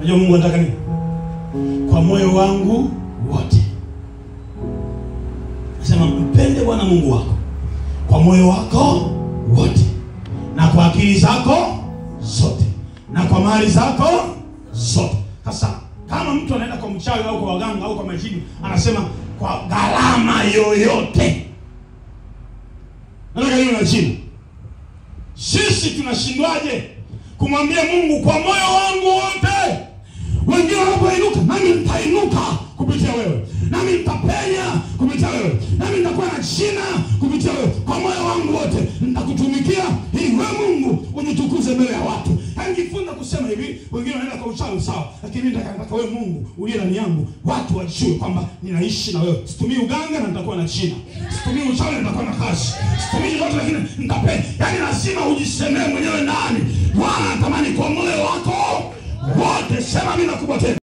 Unajua Mungu anataka nini? Kwa moyo wangu wote. Nasema mpende Bwana Mungu wako kwa moyo wako wote, na kwa akili zako zote, na kwa mali zako zote. Sasa kama mtu anaenda kwa mchawi au kwa waganga au kwa majini, anasema kwa gharama yoyote. Nataka niwe na jina. Sisi tunashindwaje kumwambia Mungu kwa moyo wangu wote? Wengine wanapoinuka, nami nitainuka kupitia wewe, nami nitapenya kupitia wewe, nami nitakuwa na jina kupitia wewe. Kwa moyo wangu wote nitakutumikia ili wewe Mungu unitukuze mbele ya watu. Hangifunza kusema hivi, wengine wanaenda kwa uchawi sawa, lakini mimi nataka wewe Mungu uliye ndani yangu, watu wajue kwamba ninaishi na wewe. Situmii uganga na nitakuwa na jina. Situmii uchawi na nitakuwa na kazi. Situmii chochote lakini nitapenya. Yaani lazima ujisemee mwenyewe ndani. Bwana anatamani kwa moyo wako wote. Sema mimi nakubwa tena.